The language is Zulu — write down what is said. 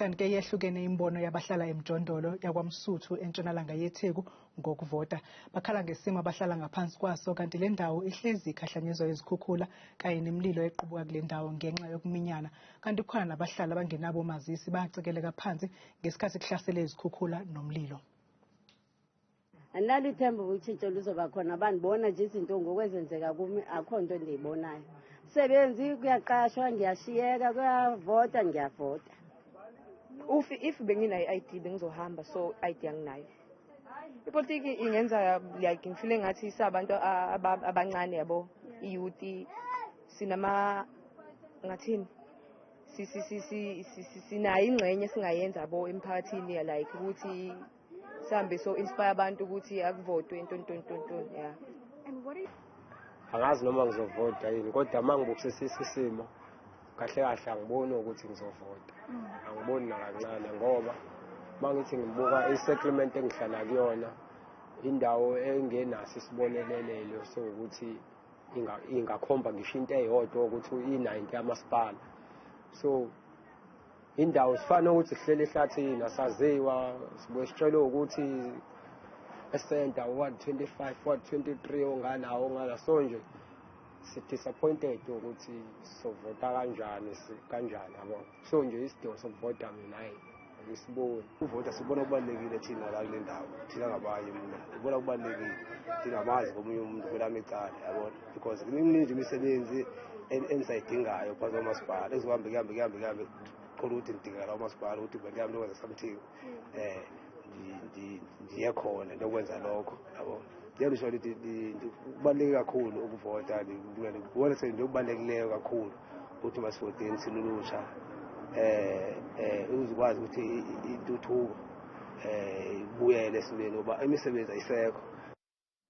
Kanti-ke yehlukene imibono yabahlala emjondolo yakwaMsuthu entshonalanga yeTheku ngokuvota. Bakhala ngesimo abahlala ngaphansi kwaso kanti le ndawo ihlezi ikhahlanyezwa izikhukhula kanye nemililo equbuka kule ndawo ngenxa yokuminyana. Kanti kukhona nabahlali abangenabo omazisi bacekeleka phansi ngesikhathi kuhlasele izikhukhula nomlilo. Andinalo ithemba uba utshintsho luzoba khona. Bandibona nje izinto ngoku ezenzeka kum, akho nto endiyibonayo. Sebenzi kuyaqashwa, ngiyashiyeka, kuyavota, ngiyavota. If benginayo i-ID bengizohamba, so i-ID anginayo. Ipolitiki ingenza like ngifile ngathi sabantu abancane yabo, i-youth sinama ngathini, sinayo ingxenye esingayenza yabo emphakathini, like ukuthi sihambe so inspire abantu ukuthi akuvotwe into nto nto nto, yeah. Angazi noma ngizovota yini, kodwa uma ngibukisisa isimo kahle kahle angiboni ukuthi ngizovota, angiboni nakancane, ngoba uma ngithi ngibuka i-settlement engihlala kuyona, indawo engenaso isibonelelelo sokuthi ingakhomba ngisho into eyodwa ukuthi inayo into yamasipala. So indawo sifana ukuthi sihlele ehlathini, asaziwa, sibuye sitshelwe ukuthi esenta ward 25, ward 23, ongalawo ongala. So nje si-disappointed ukuthi sovota kanjani, kanjani yabo. So nje isidingo sokuvota mina hayi angisiboni. Uvota sibona kubalulekile thina la kule ndawo, thina ngabanye. Mina ngibona kubalulekile, ndingamazi komunye umuntu kwelami icala, yabona, because iminingi imisebenzi engisayidingayo phakathi kwamasipala ezohambe kuhambe kuhambe kuhambe, thola ukuthi ngidingeka umasipala ukuthi bekuhambe ndokwenza something, ndiye khona ndokwenza lokho, yabo. Njengisho ukuthi kubaluleke kakhulu ukuvota. Mina ngibona sekubalulekileyo kakhulu ukuthi masivoteni silulutsha, uzokwazi ukuthi intuthuko ibuyele esimeni, ngoba imisebenzi ayisekho.